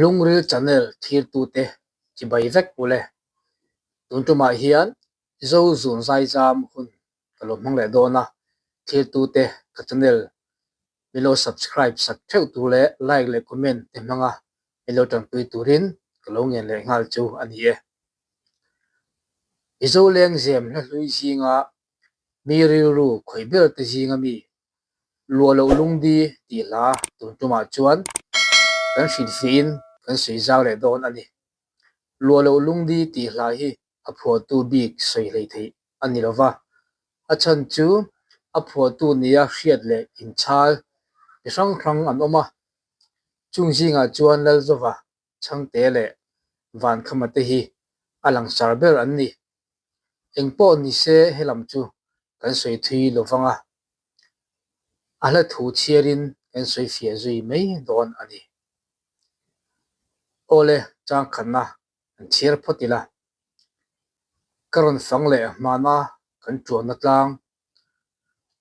Lungril channel thirtute chibai vek ule. Tun tumah hian Zo zun zaizam hun ka lo hmang leh dawn a, thirtute ka channel min lo subscribe sak theuh tur leh like leh comment te hmanga min lo tanpui turin ka lo ngen leh nghal chu a ni e. Mizo lengzem hla hlui zinga mi rilru khawih ber te zinga mi Luah loh lungdi tih hla tun tumah chuan kan hrilhfiahin kan sawi zau leh dawn a ni. Luah loh lungdi tih hla hi a phuahtu bik sawi hlei theih a ni lova, a chhan chu a phuahtu nia hriat leh inchhal chi hrang hrang an awm a, chung zingah chuan Lalzova Chhangte leh Vankhama te hi a langsar ber an ni. Eng pawh ni se helam chu kan sawi thui lo vang a, a hla thu chhiarin kan sawi fiah zui mai dawn a ni. Awle changkhatna kan chhiar phawt ila, ka rawn fang leh hmana kan tuanna tlang,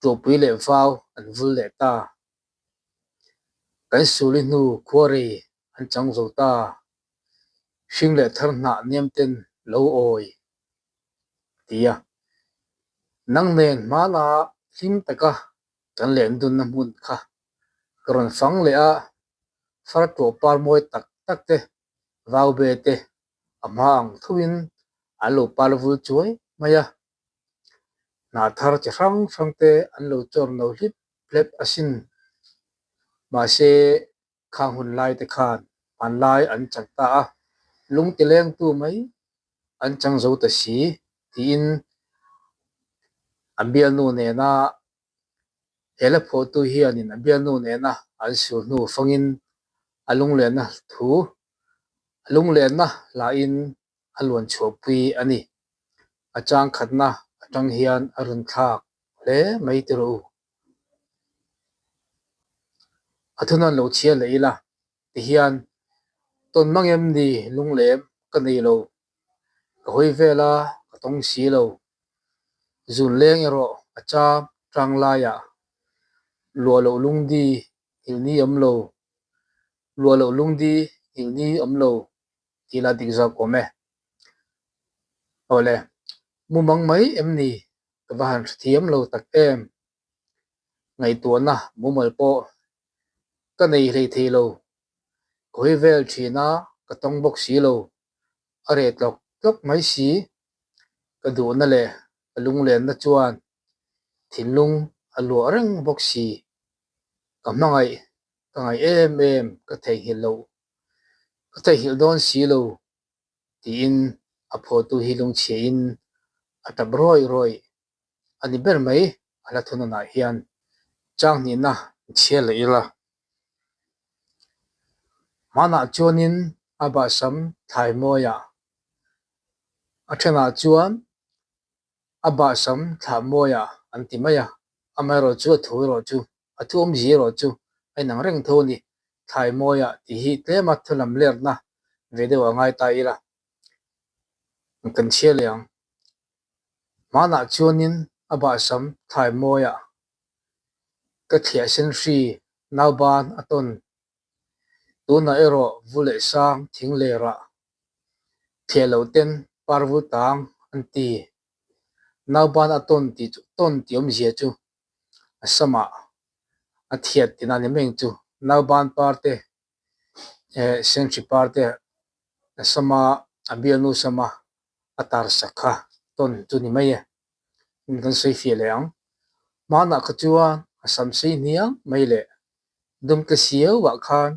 tuahpui leh vau an vul leh ta. Kan suli hnu khuarei an chang zo ta. Hring leh thar hnah niam ten lo awi ti a. Nang nen hmana hlim taka kan len dunna hmun kha ka rawn fang leh a, far tuah par mawi tak tak te, vau be te a hma ang thoin an lo par vul chuai mai a. Hnah thar chi hrang hrang te an lo chawr no hlip hlep asin. Mahse, khang hun lai te khan hmanlai an chang ta a, lung ti lengtu mai an chang zo ta si tiin a bialnu nena he la phuahtu hianin a bialnu nena an sur hnu fangin a lunglenna thu a lunglenna hlain a luan chhuahpui a ni. A chang khatna atang hian a rawn thlak hle mai ti rawh u. A thunawn lo chhiar leh ila tihian tawn mang em ni lunglem ka nei lo, ka hawi vel a ka tawng si lo. Zun leng erawh a chang tang laiah luah loh lungdi nghilh ni awm lo, luah loh lungdi nghilh ni awm lo tih la dik zawk awm e. Awle, mumang mai em ni ka va han hrethiam lo tak em? Ngaihtuahna mumal pawh ka nei hlei thei lo. Ka hawi vel thin a, ka tawng bawk si lo. A reh tlawk tlawk mai si. Ka duhna leh ka lunglenna chuan thinlung a luah reng bawk si. Ka hmangaih, ka ngaih em em ka theihnghilh loh. Ka theihnghilh dawn si lo. Tiin a phuahtu hi lungchhiain a tap rawih rawih a ni ber mai a hla thununah hian chang hnihna chhiar leh ila. Hmanah chuanin a bahsam thlai mawiah a thenah chuan a bahsam thlah mawiah an ti mai a, amaherawhchu a thu erawh chu a thu awmzia erawh chu a inang reng tho a ni. Thlai mawiah tih hi tlema thu lam lerhna ve deuh a ngai ta ila kan chhiar leh ang. Hmanah chuanin a bahsam thlai mawiah ka thliah sen hri nauban a tawn. Tunah erawh vu leh sang thing lerah thliah loh ten par vul tang an ti. Nauban a tawn tih chu tawn tih awmzia chu a samah a thiat tihna a ni mai ang chu. Nauban par te eh senhri par te a sama a bialnu sama a tar sak kha tawn chu ni mai e. Kan sawi fiah leh ang. Hmanah kha chuan a sam sei hniang mai leh dumte siauah khan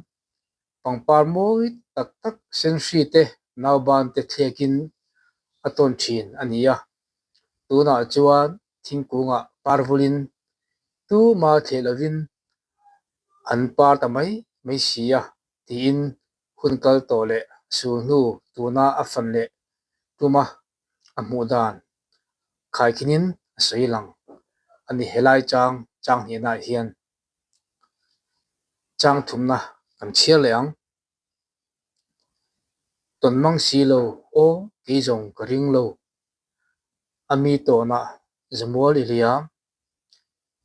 pangpar mawi tak tak senhri te nauban te thlekin a tawn thin a ni a. Tunah chuan thingkungah par vulin tuma thleh lovin an par ta mai mai si a tiin hun kal tawh leh sul hnu tuna a fan leh tuma a hmuh dan khaikhinin a sawi lang a ni. Helai chang chang hnihnaah hian chang thumna kan chhiar leh ang. Tawn mang si lo aw kei zawng ka ring lo. A mi tawnah zamual i liam.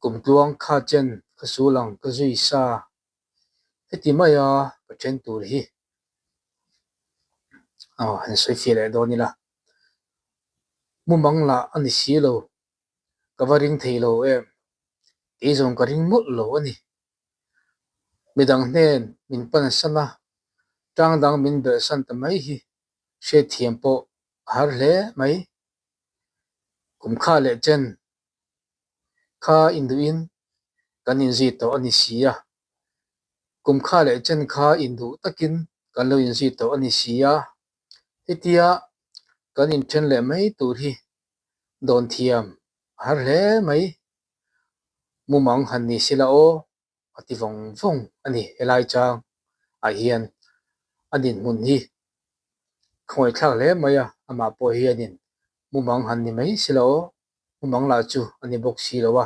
Kum tluang kha chen ka sul ang ka zui sa. Heti maia ka then tur hi. Aw, han sawi fiah leh dawn ila. Mumang lah a ni si lo, ka va ring thei lo em? Kei zawng ka ring mawlh lo a ni. Midang hnen min pan san a, tang dang min belh san ta mai hi hriatthiam pawh a har hle mai. Kum kha leh chen kha induhin kan inzui tawh a ni si a. Kum kha leh chen kha induh takin kan lo inzui tawh a ni si a. Hetia kan inthen leh mai tur hi dawn thiam a har hle mai. Mumang han ni sila aw a ti vawng vawng a ni. Helai chang ah hian a dinhmun hi khawngaihthlak hle mai a, amah pawh hianin mumang han ni mai sila aw, mumang lah chu a ni bawk si lo a,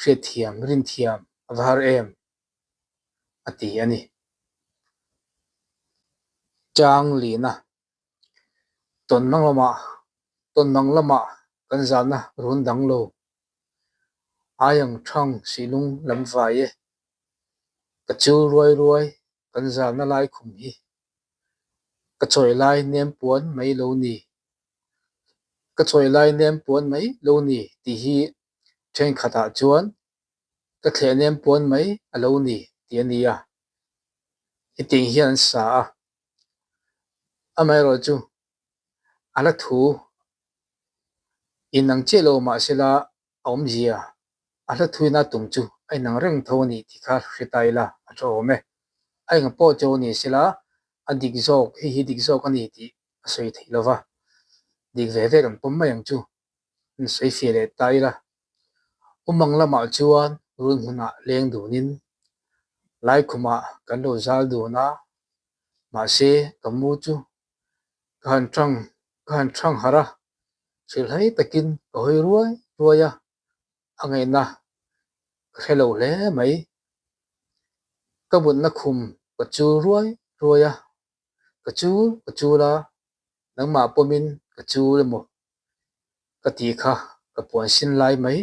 hriatthiam, rinthiam a va har em a ti a ni. Chang lina Tawnmang lamah tawnmang lamah kan zalna run dang lo. Ai ang thang sihlung lam vai e. Ka chul ruai ruai kan zalna lai khum hi. Ka chawi lai nem puan mai lo ni. Ka chawi lai nem puan mai lo ni tih hi thenkhatah chuan ka thleh nem puan mai a lo ni tih a ni a. Hetiang hian an sa a. Amaherawhchu a la thu inang chiah lo mahsela a awmzia a hla thuina tum chu a inang reng tho a ni tih kha hre ta ila a tha awm e. A eng pawh chu ni sela a dik zawk hei hi dik zawk a ni tih a sawi theih lo va, dik ve vek an pawm mai ang chu an sawi fiah leh ta ila. Umang lamah chuan run hmunah leng dunin Laikhumah kan lo zal dun a, mahse ka mu chu ka han thang ka han thang harh a, hrilhhai takin ka hawi ruai ruai a, a ngaihna ka hre lo hle mai. Ka mutna khum ka chul ruai ruai a, ka chul ka chul a, nangmah pawmin ka chul emaw ka tih kha ka puan sin lai mai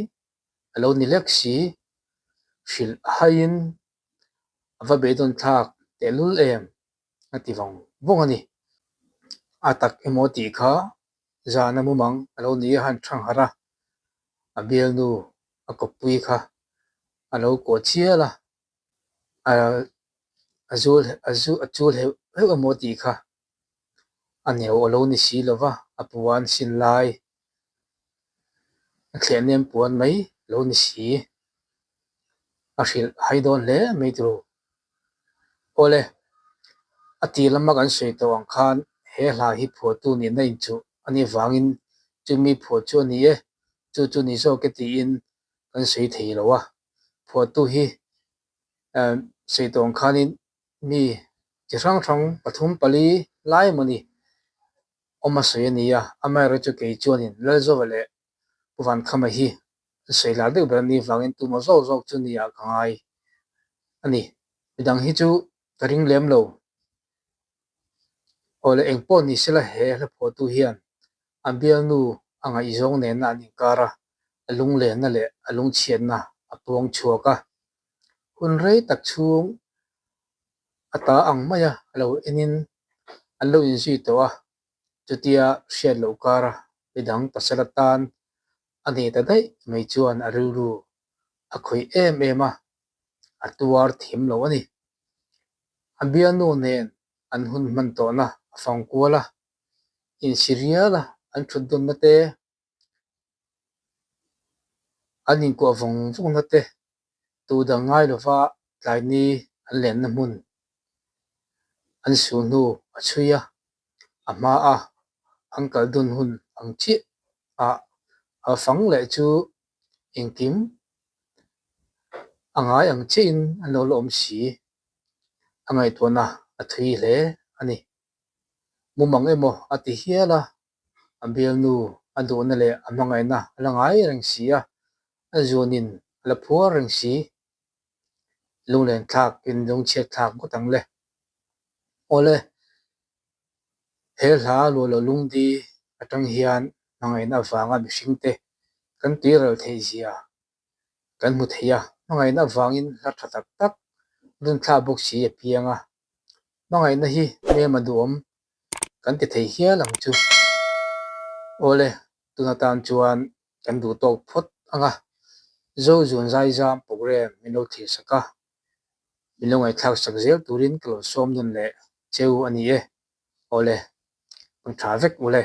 a lo ni lek si, hrilh a haiin a va beidawn thlak tehlul em a ti vawng vawng a ni. A tak emaw tih kha zana mumang a lo ni a han thang harh a, a bialnu a kawppui kha a lo kuah chial a, a zul a zu a chul heuh heuh emaw tih kha a neu a lo ni si lo va, a puan sin lai a thleh nem puan mai lo ni si, a hrilh hai dawn hle mai turu. Awle, a tir lama kan sawi tawh ang khan he hla hi phuahtu nihna inchuh a nih vangin chumi phuah chu a ni e, chu chu ni zawk e tiin kan sawi thei lo a. Phuahtu hi sawi tawh ang khanin mi chi hrang hrang pathum pali lai emaw ni awm a sawi a ni a, amaherawhchu kei chuanin Lalzova leh Pu Vankhama hi an sawi lar deuh ber a nih vangin tumaw zawk zawk chu nia ka ngai a ni. Midang hi chu ka ring lem lo. Aw le engpawh ni sela he hla phuahtu hian a bialnu a ngaihzawng nena an inkar a, a lunglenna leh a lungchhiatna a puang chhuak a. Hun rei tak chhung a ta ang maia a lo enin an lo inzui tawh a, chutia hriat loh kara midang pasal atan a nei ta daih mai chuan a rilru a khawih em em a, a tuar thiam lo a ni. A bialnu nen an hun hman tawhna a fang kual a, insi rial a an thut dawnna te, An inkuah vawng vawngna te tu dang ngai lova tlaini an lenna hmun an su hnu a chhui a, a hma a an kal dun hun ang chiah ah a fang leh chu engkim a ngai ang chiahin an lo la awm si. A ngaihtuahna a thui hle a ni. Mumang emaw a ti hial a. A bialnu a duhna leh a hmangaihna a la ngai reng si a, a zuanin a la phuar reng si. Lunglen thlak in lungchhiat thlak ngawt ang le. Awle, he hla luah loh lungdi atang hian hmangaihna avanga mihringte kan tuiral theih zia kan hmu thei a, hmangaihna avangin hla tha tak tak runthlak bawk si a piang a. Hmangaihna hi hmel a duhawm. kan ti thei hial ang chu. Awle, tun atan chuan kan duh tawk phawt ang a, Zozun Zaizam programme min lo thlir sak a, min lo ngaihthlak sak zel turin ka lo sawm nawn leh cheu a ni e. Awle, hmun tha vek ule.